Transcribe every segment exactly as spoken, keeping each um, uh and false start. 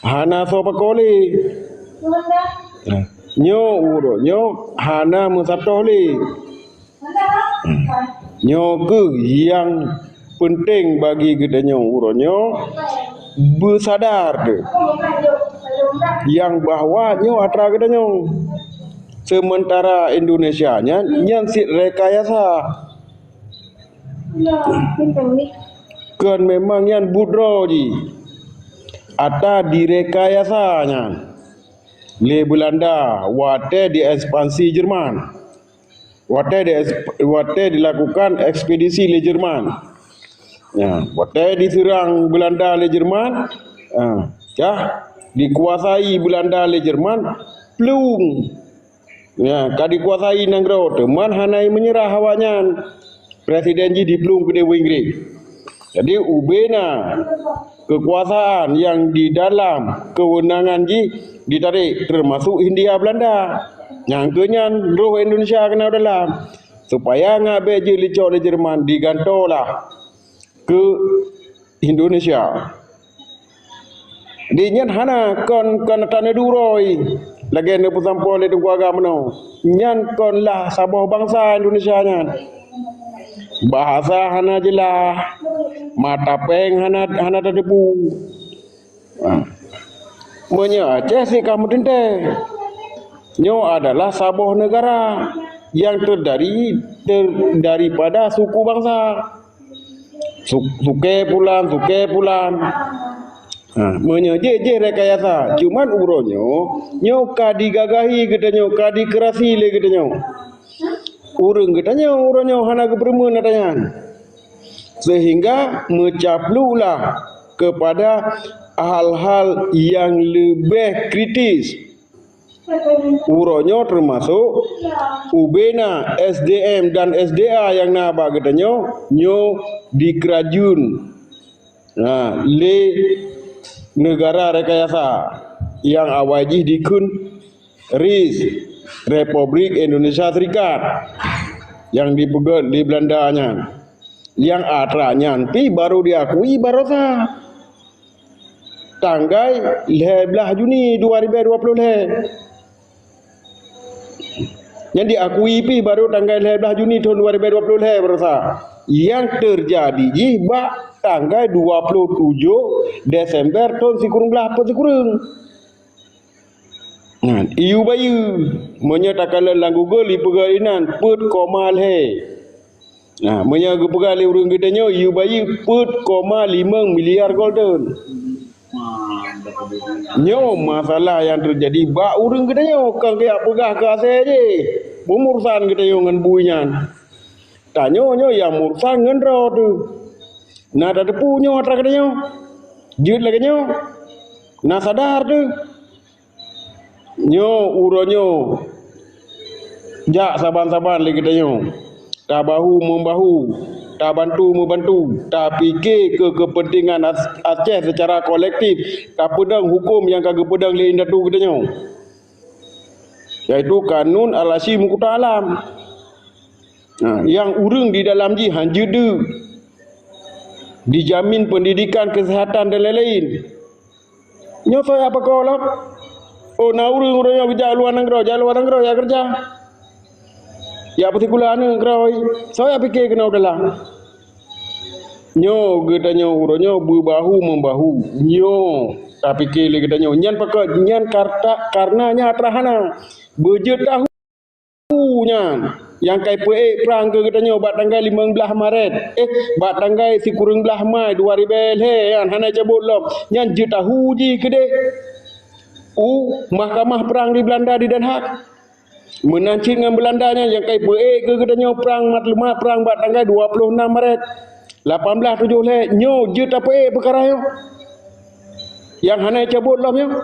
Hana soe pakoe lé. Nyoe uroe nyoe hana meusaboh lé. Nyoe kheueh nyang peunteng bagi geutanyoe uroe nyoe beusadar teuh nyang bahwa nyoe atra geutanyoe. Seumeuntara Indonesia nyan, nyan cit rekayasa. Kon memang nyan buet droe jih. Ata direkayasa nyan lé Belanda watée diekspansi Jerman. Watée di, watée dilakukan ekspedisi lé Jerman. Ya, watée diseurang Belanda lé Jerman, ha, cah dikuasai Belanda lé Jerman, plueng. Ya, ka dikuasai nanggroe, teuma hana meunyeurah awaknyan. Presiden jih diplueng keudeh u Inggris. Jadi, ubena keukuasaan nyang di dalam keuweunangan jih ditarek, teumasok Hindia Belanda. Nyang keu nyan roh Indonesia keunoe dalam, supaya ngat bék jeuet licok lé Jerman, digantolah keu Indonesia. Di nyan hana kon, kon atra neuduek uroe lagée neupeusampoe lé Teungku Agam meunoe. Nyan kon lah saboh bansa Indonesia nyan. Bahasa hana jeulaih, mata péng hana, hana tateupeue. Ha. Meunyoe Aceh sih ka meuteuntée, nyoe adalah saboh neugara nyang teudari ter-, daripada suku bansa. Su-, suke pulan, suke pulan. Ha, meunyoe jih, jih rekayasa. Cuman uroe nyoe, nyoe ka digagahi geutanyoe, ka dikeurasi lé geutanyoe. Ureuëng geutanyoe uroe nyoe hana geupeureumeun ata nyan. Sehingga meucapluklah kepada hal-hal yang lebih kritis. Uroe nyoe teumasok ubena S D M dan S D A nyang na bak geutanyoe, nyoe dikeurajeuen, ha, lé neugara rekayasa nyang awai jih dikheun RIS, Republik Indonesia Serikat, nyang dipeugét lé Belanda nyan. Nyang atra nyan pih baru diakui baroesa. Tanggai lhée blaih Juni dua ribée dua ploh lhée. Nyang diakui pih baru tanggai lhée blaih Juni thon dua ribée dua ploh lhée baroesa. Nyang teujadi jih bak tanggai dua ploh tujoh Desember thon sikureueng blaih peuet sikureueng. Nah, iyue bayeue, meunyoe takalon lam Google ipeugah inan peuet koma lhée. Nah, meunyoe geupeugah lé ureuëng geutanyoe iyue bayeue peuet koma limong miliar golden. Nyoe masalah nyang teujadi bak ureuëng geutanyoe, kon keuyak peugah keu asée jih. Peumurusan geutanyoe ngon bui nyan. Tanyoe nyoe nyang murusan ngon droe teuh. Na tateupeue nyoe atra geutanyoe? Jeuet lagée nyoe. Na sadar teuh. Nyoe uroe nyoe, jak saban-saban lé geutanyoe, tabahu-meubahu, tabantu-meubantu, tapike keu keupeuntengan Ac-, Aceh seucara kolektif, tapeudong huköm nyang ka geupeudong lé indatu geutanyoe, yaitu Kanun Al-Ashi Mukutta Alam. Nah, nyang ureuëng di dalam jih han jeuet deuek, dijamin peundidikan, keuseuhatan dan laén-laén. Nyoe soe yak pakoe lom? Oh, na ureuëng-ureuëng nyang geujak luwa nanggroe, jak luwa nanggroe yak keureuja. Yak peusikula aneuk keuroi, soe yak pike keunoe dalam? Nyoe geutanyoe uroe nyoe beubahu-meubahu. Nyoe tapike lé geutanyoe. Nyan pakon? Nyan karta-, karna nyan atra hana. Beujeuet tahu nyan nyang kai peuék prang keu geutanyoe bak tanggai limong blaih Maret, eh, bak tanggai sikureueng blaih Mai dua ribée lhée nyan hana cabot lom. Nyan jeuet tahu jih keudeh u Mahkamah Perang di Belanda di Den Haag. Meunan cit ngon Belanda nyan nyang kai peuék keu geutanyoe prang matlumat prang bak tanggai dua ploh nam Maret lapan blaih tujoh lhée, nyoe jeuet tapeuék peukara nyoe nyang hana cabot lom nyoe.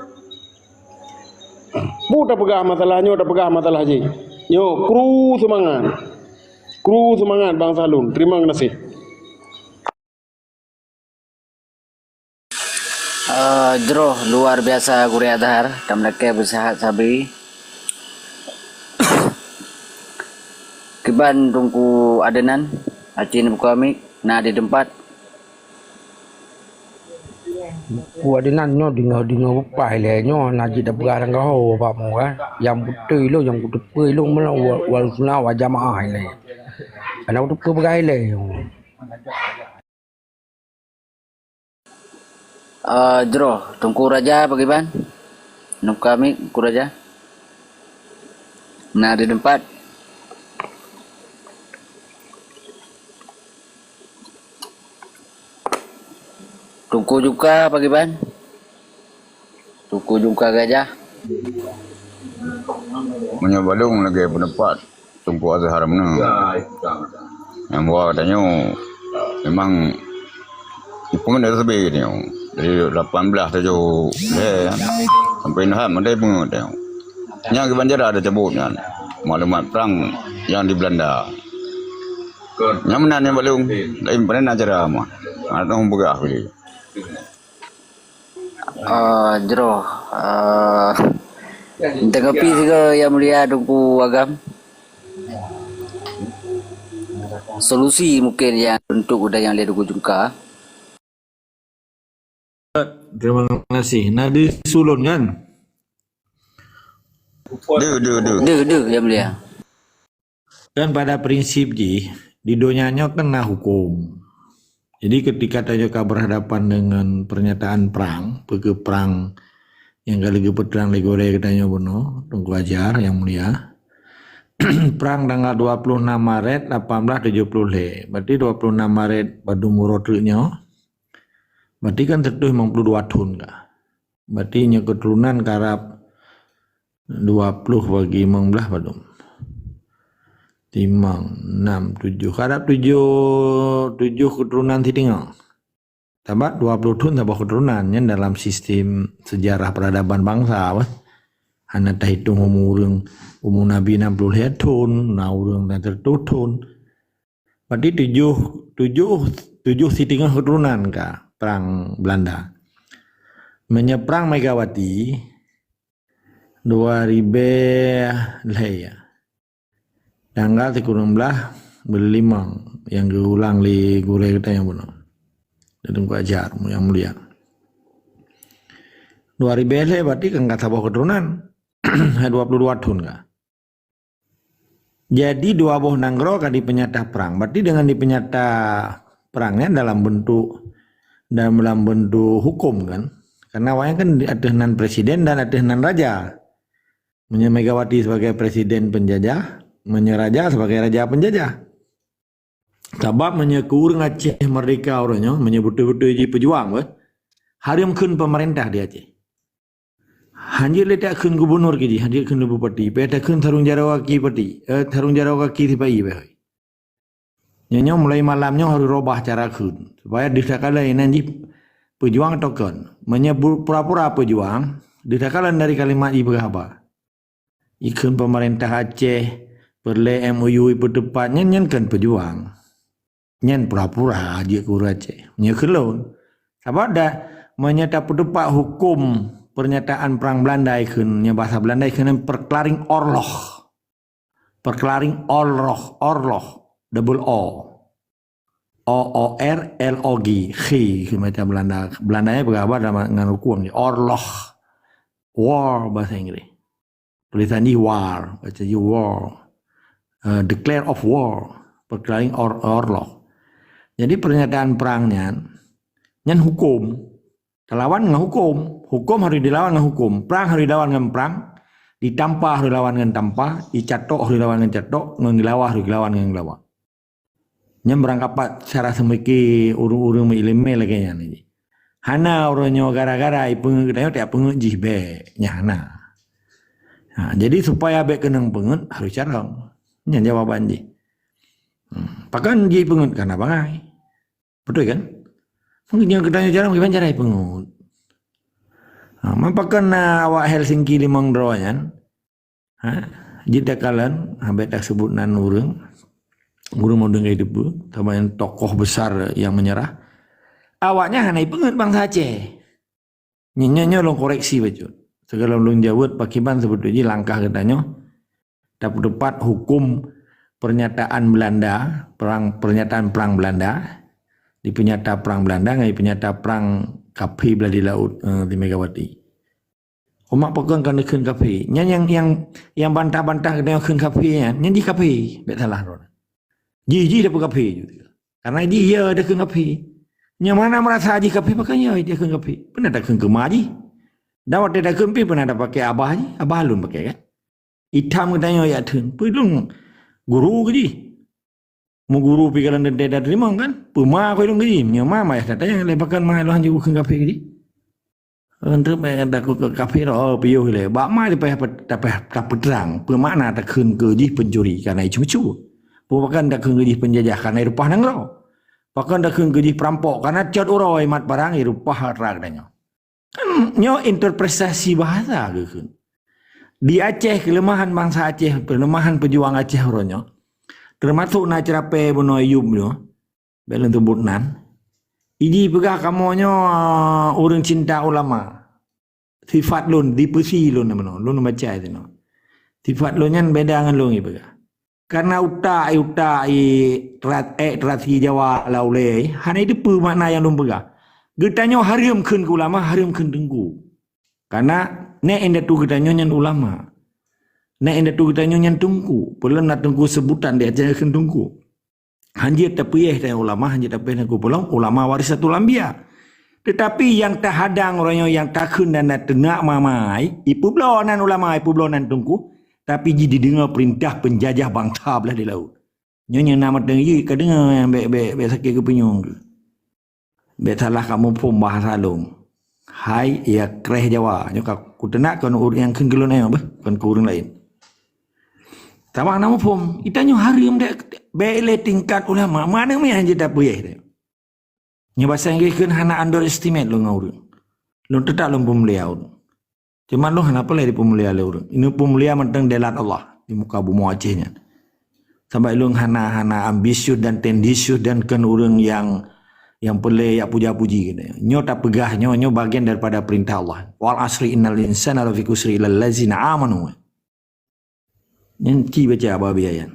Peue tapeugah masalah nyoe, tapeugah masalah jih. Nyoe, kru seumangat. Kru seumangat bansa lôn. Terima kasih. Eh, jroh luar biasa Gurée Azhar, tameulakée beusahat sabe. Kiban Teungku Adenan, aci neubuka mik, na di teumpat. Ku adonan nyoe deungoe-deungoe bupai lé nyoe na jeuet tapeugah lam gaho bak mu kan. Nyang beutôi lôn, nyang kuteupeue lôn meunan wal, wal sunnah wal jamaah ilée. Hana kuteupeue peugah ilée nyoe. Ah, jroh, Teungku Raja pakriban? Neuk kami, Teungku Raja? Na di teumpat. Teungku Jungka pakriban? Teungku Jungka Gajah. Meunyoe balong lagée peundapat Teungku Azhar meunan. Nyang bahwa tanyoe memang ipeungeut dari sabe tanyoe. Dari lapan belas tujoh lhée sampai enam belas ada ipeungeut tanyoe. Nyang di Banjarah ada cabut nyan. Maklumat perang yang di Belanda. Nyang meunan nyang balong lain pada na cara mah. Ada orang peugah boleh. Ah, jroh. Ah, tanggapi sigoe Yang Mulia Teungku Agam. Solusi mungkin yang untuk udah yang dia Teungku Jungka. Terima kasih. Na disulon kan? Deu, deu, deu. Deu, deu, Yang Mulia. Kan pada prinsip jih, di donya nyoe kan na huköm. Jadi ketika tanyoe ka berhadapan dengan pernyataan perang, peue keuh perang nyang ka lheueh geupeutrang lé gurée geutanyoe bunoe, Teungku Ajar nyang mulia. Perang tanggal dua puluh enam Maret lapan belas tujoh puluh lhée. Berarti dua puluh enam Maret padum uroe treuk nyoe. Berarti kan seratus lima puluh dua thon ka. Berarti nyoe keuturonan karab dua puluh bagi limong belas padum? Limong, enam, tujoh. Karab tujoh, tujoh keuturonan siteungoh. Sabab dua puluh thon saboh keuturonan nyan dalam sistem sejarah peradaban bangsa, bah. Hana tahitong umu ureuëng, umu Nabi enam puluh lhée thon, na ureuëng na seratus thon. Berarti tujoh, tujoh, tujoh siteungoh keuturonan ka perang Belanda. Meunyoe perang Megawati, dua ribée lhée, ya. Tanggal sikureueng blaih buleuen limong nyang geuulang lé gurée geutanyoe bunoe. Teungku Ajar nyang mulia. Dua ribée lhée berarti kan ka saboh keuturonan. Hai dua puluh dua thon ka. Jadi dua boh nanggroe ka dipeunyata perang. Berarti dengan dipeunyata perang nyan dalam bentuk, dalam bentuk huköm kan. Karena awaknyan kan di ateueh nan presiden dan ateueh nan raja. Meunyoe Megawati sebagai presiden penjajah, meunyoe raja sebagai raja penjajah. Sabab meunyoe keu ureuëng Aceh merdeka uroe nyoe, meunyoe beutôi-beutôi jipeujuang beh, hareuem kheun pemerintah di Aceh. Hanjeuet lé takheun gubunur keu jih, hanjeuet kheun bupati, payah takheun sarong jaroe kaki pati, eh, sarong jaroe kaki sipa-i beh. Nyoe, nyoe mulai malam nyoe harôh robah cara kheun, supaya deuh takalon inan jih peujuang token. Meunyoe bu-, pura-pura peujuang, deuh takalon dari kalimat jipeugah haba. Ikheun pemerintah Aceh, peureulée M O U ipeuteupat, nyan, nyan kon peujuang. Nyan pura-pura jeuet keu ureuëng Aceh. Nyoe kheun lôn. Sabab dah, meunyoe tapeuteupat huköm pernyataan perang Belanda ikheun, nyoe bahasa Belanda ikheun Verklaring Oorlog. Verklaring Oorlog, Oorlog, double O. O O R L O G, G, kheun macam Belanda. Belanda nyan peugah haba dalam ngon huköm jih. Oorlog. War, bahasa Inggris. Tulisan jih war, baca jih war. Eh, declare of war, Verklaring Oor-, Oorlog. Jadi pernyataan perang nyan, nyan huköm. Talawan ngon huköm. Huköm harôh dilawan ngon huköm. Prang harôh dilawan ngon prang. Ditampa harôh dilawan ngon tampa. Dicatok harôh dilawan ngon catok. Ngon geulawa harôh dilawan ngon geulawa. Nyan beurangkapat cara seumike ureuëng-ureuëng meuileumé lagée nyan jih. Hana uroe nyoe gara-gara ipeungeut geutanyoe, tapeungeut jih bék. Nyan hana. Ha, jadi supaya bék keunong peungeut, harôh carông. Nyan jawaban jih. Hmm. Pakon jih ipeungeut? Karena bangai. Beutôi kan? Meunyoe geutanyoe carông, kiban cara ipeungeut. Ha, man pakon na awak Helsinki limong droe nyan, ha, jeuet takalon, ha, bék taseubut nan ureuëng, ureuëng modong ka jiteupeue, sama nyang tokoh besar nyang meunyeurah. Awaknyan hana ipeungeut bansa Aceh. Nyoe, nyoe, nyoe lôn koreksi bacut. Sigohlom lôn jaweueb pakriban seubeutôi jih langkah geutanyoe. Tapeuteupat huköm pernyataan Belanda, perang, pernyataan perang Belanda, dipeunyata perang Belanda ngon dipeunyata perang Kafé blah di laôt, eh, di Megawati. Umat pakon ka neukheun kafé. Nyan nyang, nyang, nyang bantah-bantah geutanyoe kheun kafé nyan, nyan jih kafé, bèk salah droe. Jih, jih tapeukafé ju. Karena jih ya takheun kafé. Nyang mana merasa jih kafé, pakon ya takheun kafé. Pernah takheun keu ma jih. Dan watèe takheun pih pernah tapaké abah jih, abah lôn paké kan. Itam geutanyoe jak theun. Peue lôn guru keu jih. Meuguru pih kalon teuntèe tateurimong kan? Peue ma keu lôn keu jih? Meunyoe ma, ma yah tatanyong lé pakon ma lôn hanjeuet kheun kafé keu jih. Untuk takheun keu kafé, oh, piôh lé. Bak ma tapayah, tapayah tapeutrang. Peue makna takheun keu jih pencuri, karena icu-icu. Peue pakon takheun keu jih penjajah, karena ireupah nanggroe. Pakon takheun keu jih perampok, karena cot uroe mat parang ireupah atra geutanyoe. Kan nyoe interpretasi bahasa geukheun. Di Aceh, kelemahan bansa Aceh, kelemahan pejuang Aceh uroe nyoe, termasuk na Ceurapèe bunoe Ayub nyoe, bèk lôn seubut nan. Jih peugah kamoe nyoe, ah, ureueng cinta ulama. Sifat lôn, dipeusi lôn bunoe, lôn baca sinoe. Sifat lôn nyan beda ngon lôn jipeugah. Karena utak, utak i tra-, eh, terasi Jawa lam ulèe, hana jiteupeue makna nyang lôn peugah. Geutanyoe hareuem kheun keu ulama, hareuem kheun teungku. Karena nèk indatu geutanyoe nyan ulama. Nèk indatu geutanyoe nyan teungku. Peulom na teungku seubutan di Aceh kheun teungku. Hanjeuet tapeuyèh teuh ulama, hanjeuet tapeuyèh teungku. Peulom ulama warisatul anbiya. Tetapi nyang tahadang uroe nyoe nyang takheun dan na teunak mamai, ipeubloe nan ulama, ipeubloe nan teungku, tapi jih dideungoe peurintah penjajah bansa blah di laôt. Nyoe nyang na meuteung jih ka deungoe nyang bèk, bèk, bèk sakét geupeunyueng. Bèk salah kamoe phon bahasa lôn. Hai, ya kreh Jawa. Nyoe ka kuteunak kon ureueng nyang kheun keu lôn nyoe beuh, kon keu ureueng laén. Tabang na muphom, geutanyoe hareuem dek bèk lé tingkat ulama. Mana meunan jeuet tapeuyèh dek. Nyoe basa Inggris kheun hana underestimate lôn ngon ureueng. Lôn teutap lôn peumulia ureueng. Cuma lôn hana peureulèe dipeumulia lé ureueng. Ini peumulia mantong di lat Allah di muka bumoe Aceh nyan. Sabab lôn hana, hana ambisius dan tendensius dan kon ureueng nyang, nyang peureulèe jak puja-puji keunan. Nyoe tapeugah nyoe, nyoe bagian daripada peurintah Allah. Wal asri innal insana lafi khusri illa allazina amanu. Nyan ci baca Abu Abi Ayan.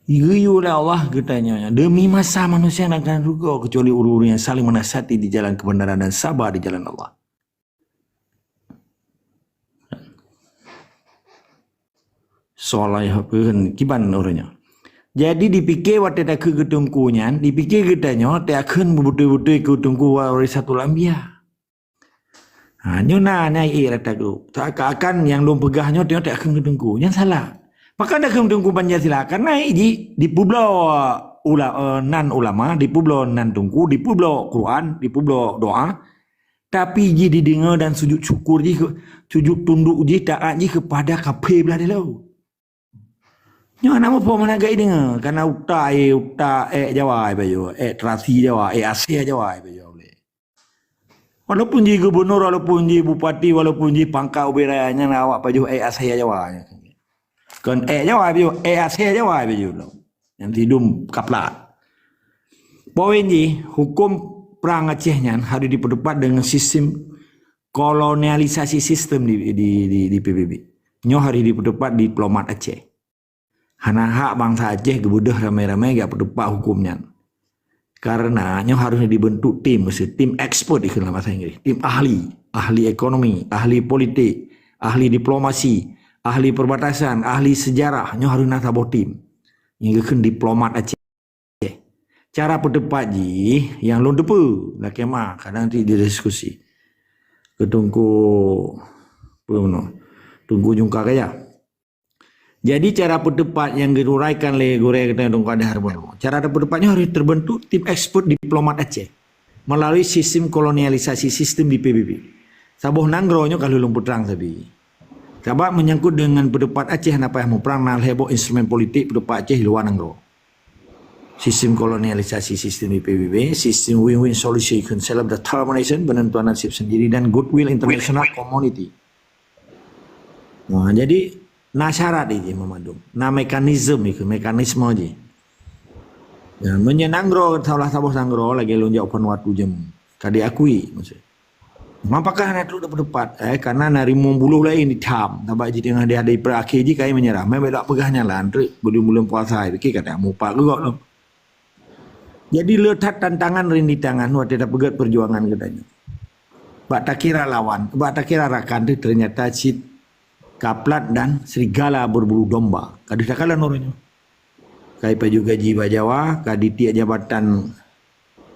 Geuyue lé Allah geutanyoe nyan, demi masa manusia akan rugoe kecuali ureueng-ureueng nyang saling menasihati di jalan kebenaran dan sabar di jalan Allah. Soal kiban ureueng nyoe. Jadi dipike watèe takheun keu teungku nyan, dipike geutanyoe takheun beutôi-beutôi keu teungku warisatul anbiya. Ha, nyoe na, na ié rata geuh. Seakan-akan nyang lôn peugah nyoe, nyoe takheun keu teungku. Nyan salah. Pakon takheun teungku Pancasila? Karena jih dipeubloe ula-, eh, nan ulama, dipeubloe nan teungku, dipeubloe Quran, dipeubloe doa. Tapi jih dideungoe dan sujud syukur jih, sujud tunduk jih, taat jih kepada kafé blah di laôt. Nyoe hana muphom, hana geudeungoe, karena utak, eh, utak, eh, Jawa, eh, pajoh, eh, terasi Jawa, eh, Asia Jawa, eh, pajoh ulèe. Walaupun jih gubernur, walaupun jih bupati, walaupun jih pangkat ubé raya nyan awak pajoh eh Asia Jawa nyan. Kon eh Jawa pajoh, eh Asia Jawa pajoh lom. Nyang sidum kaplat. Poin jih, hukum prang Aceh nyan harus dipertepat dengan sistem kolonialisasi sistem di, di, di, di P B B. Nyoe harus dipertepat diplomat Aceh. Hana hak bansa Aceh geubeudôh ramé-ramé jak peuteupat huköm nyan. Karena nyoe harôh dibeuntuk tim, meusti tim expert dikheun lam bahasa Inggris. Tim ahli, ahli ekonomi, ahli politik, ahli diplomasi, ahli perbatasan, ahli sejarah. Nyoe harôh na saboh tim. Nyang geukheun diplomat Aceh. Cara peuteupat jih nyang lôn teupeue, lakée meu'ah, kadang ti didiskusi. Keu Teungku, peue meunoe? Teungku Jungka Kaya. Jadi, cara peuteupat nyang geururaikan lé gurée geutanyoe Teungku Adhar bunoe. Cara peuteupat nyoe harôh teubeuntuk tim expert diplomat Aceh melalui sistem kolonialisasi sistem di P B B. Saboh nanggroe nyoe ka lheueh lôn peutrang sabe. Sabab menyangkut dengan peuteupat Aceh, hana payah muprang, na lhée boh instrumen politik peuteupat Aceh di luwa nanggroe. Sistem kolonialisasi sistem di P B B, sistem win-win solution, self determination, penentuan nasib sendiri, dan goodwill international community. Nah, jadi, na syarat jih meumandum. Na mekanisme jih, mekanisme jih. Ya, meunyoe nanggroe, salah saboh nanggroe lagée lôn jak u Vanuatu jameun, ka diakui, maksud. Mapakah na trok peuteupat, eh, karena na rimong buloh laén di tham, sabab jih teungoh di hari perakhir jih kayée meunyeurah. Meubeudôh peugah nyan lah, antre buleuen-buleuen puasa, pike kata mupat geuh lom. Jadi le that tantangan rintangan watée tapeugét peujuangan geutanyoe. Bak takira lawan, bak takira rakan teuh teunyata cit kaplat dan serigala berbulu domba. Ka deuh takalon uroe nyoe. Ka ipajoh gaji bak Jawa, ka ditiek jabatan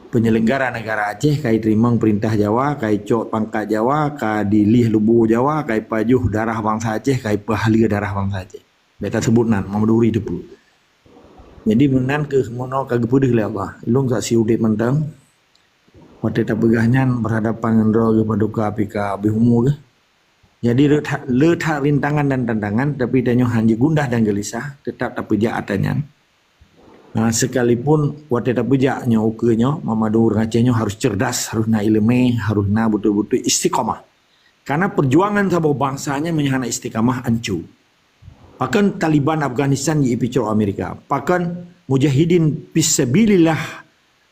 penyelenggara negara Aceh, ka iteurimong peurintah Jawa, ka icok pangkat Jawa, ka dilieh lubo Jawa, ka ipajoh darah bansa Aceh, ka ipeuhaleue darah bansa Aceh. Bék taseubut nan, Muhammad Uri teupeu. Jadi meunan keuh meunoe ka geupeudeuh lé Allah. Ilôn ka siudeb mantong. Watée tapeugah nyan berhadapan ngon droe geuh paduka pih ka habéh umu geuh. Jadi le that, le that rintangan dan tantangan, tapi tanyoe hana jigundah dan geulisah, teutap tapeujak atra nyan. Nah, sekalipun watée tapeujak nyoe ukeue nyoe, Muhammad ureuëng Aceh nyoe harus cerdas, harus na ileumé, harus na beutôi-beutôi istiqamah. Karena perjuangan saboh bansa nyan meunyo hana istiqamah, ancu. Pakon Taliban Afghanistan jiipicok Amerika? Pakon mujahidin fisabilillah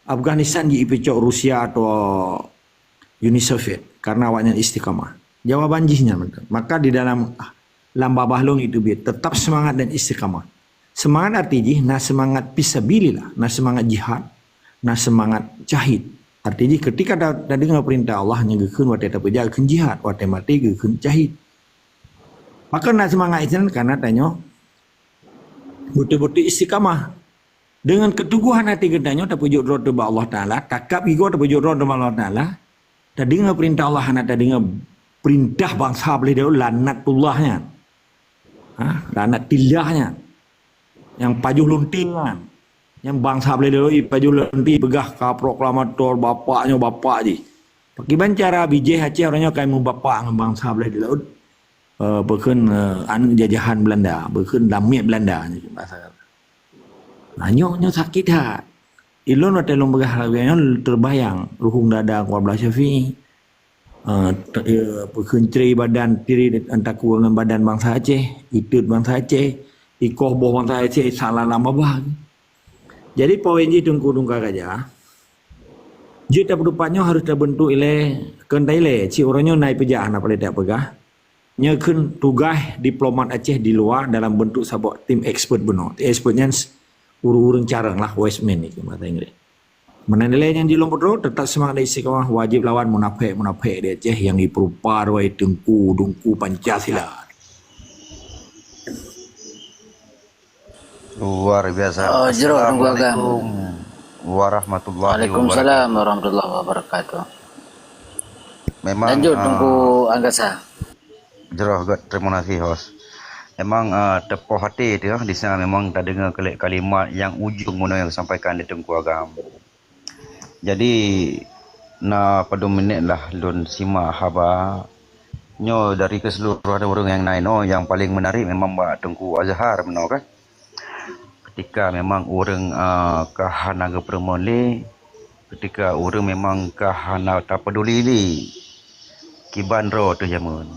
Afghanistan jiipicok Rusia atau Uni Soviet? Karena awaknyan istiqamah. Jawaban jih nyan mantong. Maka di dalam lam babah lôn itu biet, tetap semangat dan istiqamah. Semangat arti jih na semangat fisabilillah, na semangat jihad, na semangat jahid. Arti jih ketika ta-, tadeungoe perintah Allah nyang geukheun watée tapeujak geukheun jihad, watée maté geukheun jahid. Maka na semangat nyan karena tanyoe beutôi-beutôi istiqamah. Dengan keteguhan hati geutanyoe tapeujok droe teuh bak Allah Taala, takab gigoe tapeujok droe teuh bak Allah Taala, tadeungoe perintah Allah hana tadeungoe perintah bansa beuleh dulu laknatullah nyan. Ha, laknatillah nyan. Nyang pajoh lonte nyan. Nyang bansa beuleh dulu pajoh lonte peugah ka proklamator bapak nyoe bapak jih. Pakiban cara bijéh Aceh uroe nyoe ka imeubapak ngon bansa beuleh dulu. Eh, bukon, eh, aneuk jajahan Belanda, bukon lamiet Belanda bahasa. Nah, nyoe, nyoe sakét that. Ilôn watée lôn peugah lagée nyoe terbayang ruhueng dada keluarga Syafi'i. Eh, te-, eh, peukheuncré badan tiri antaku ngon badan bansa Aceh, itot bansa Aceh, ikoh boh bansa Aceh salah lam babah. Jadi poin jih Teungku Dungka Gajah, jeuet tapeutupat nyoe harus tabentuk ilée keu ilée. Cit uroe nyoe na ipeujak hana paleng tapeugah. Nyoe kheun tugaih diplomat Aceh di luwa dalam bentuk saboh tim expert bunoe. Tim expert nyan s-, ureuëng-ureuëng carông lah, wise men ni keu bahasa Inggris. Meunan ilée nyang jilom beudroe, teutap seumangat dan istiqamah, wajéb lawan munafék-munafék di Aceh nyang jipeurupa droe Teungku Dungku Pancasila. Luar biasa. Oh, jroh, Teungku Agam. Assalamualaikum warahmatullahi Waalaikumsalam wabarakatuh. Warahmatullahi wabarakatuh. Memang, Lanjut, ah, Teungku Anggasa. Jroh gét, terima kasih, host. Memang, ah, teupoh até teuh, di sana memang tadeungoe kali-, kalimat nyang ujong meunoe nyang disampaikan lé Teungku Agam. Jadi, na padum minét lah lôn simak haba nyoe dari keseluruhan ureuëng nyang na inoe, nyang paleng menarik memang bak Teungku Azhar meunoe kan. Ketika memang ureuëng, ah, ka hana geupeureumeun lé, ketika ureuëng memang ka hana tapeuduli lé kiban droe teuh jameun.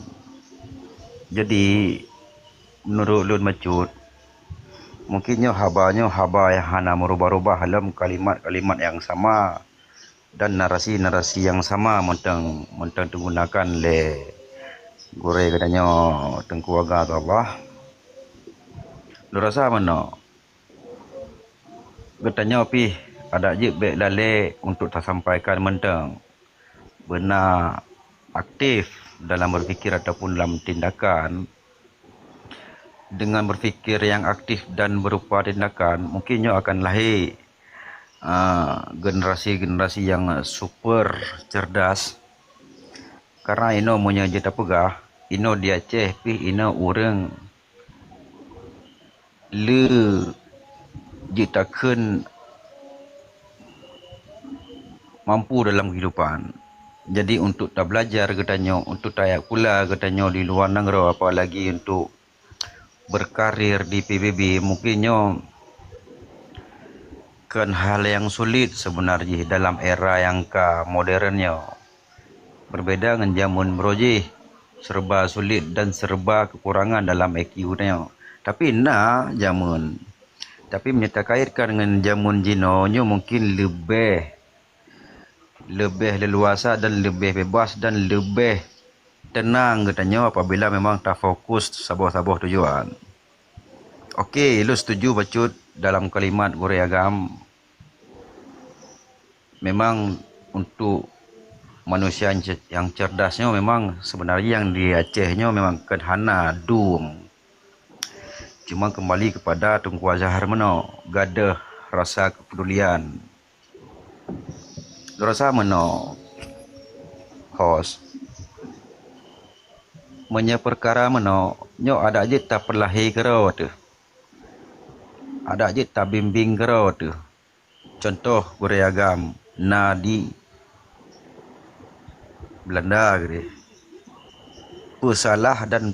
Jadi, meunurot lôn bacut, mungkin nyoe haba nyoe haba nyang hana meurubah-rubah lom kalimat-kalimat nyang sama dan narasi-narasi nyang sama mantong, mantong teugunakan lé gurée geutanyoe Teungku Agam Allah. Lôn rasa meunoe, geutanyoe pih adak jeuet bék lalée untuk tasampaikan mantong. Beuna aktif dalam berpikir ataupun dalam tindakan. Dengan berpikir yang aktif dan berupa tindakan, mungkin nyoe akan lahé, ah, generasi-generasi yang super cerdas. Karena inoe meunyoe jeuet tapeugah, inoe di Aceh pih inoe ureuëng le jeuet takheun mampu dalam kehidupan. Jadi, untuk tabelajar geutanyoe, untuk tayak pula geutanyoe di luar nanggroe, apalagi untuk berkarir di P B B, mungkin nyoe kon hal nyang sulit sebenar jih dalam era nyang ka modern nyoe. Berbeda ngon jameun meurojih, serba sulit dan serba kekurangan dalam I Q nyoe. Tapi na jameun. Tapi meunyoe takaitkan ngon jameun jinoe, nyoe mungkin leubeh, leubeh leuluasa dan leubeh bebas dan leubeh teunang geutanyoe apabila memang tafokus saboh-saboh tujuan. Oke, lôn setuju bacut dalam kalimat gurée agam. memang untuk manusia yang ce- yang cerdas nyoe memang sebenarnya yang di Aceh nyoe memang kan hana dum. Cuma kembali kepada Teungku Azhar meunoe, gadôh rasa kepedulian. Rasa meunoe, host. Meunyoe peukara meunoe, nyoe adak jeuet tapeulahé keudroe teuh. Adak jeuet tabimbéng keudroe teuh. Contoh gurée agam na di Belanda keudeh. Peusalah dan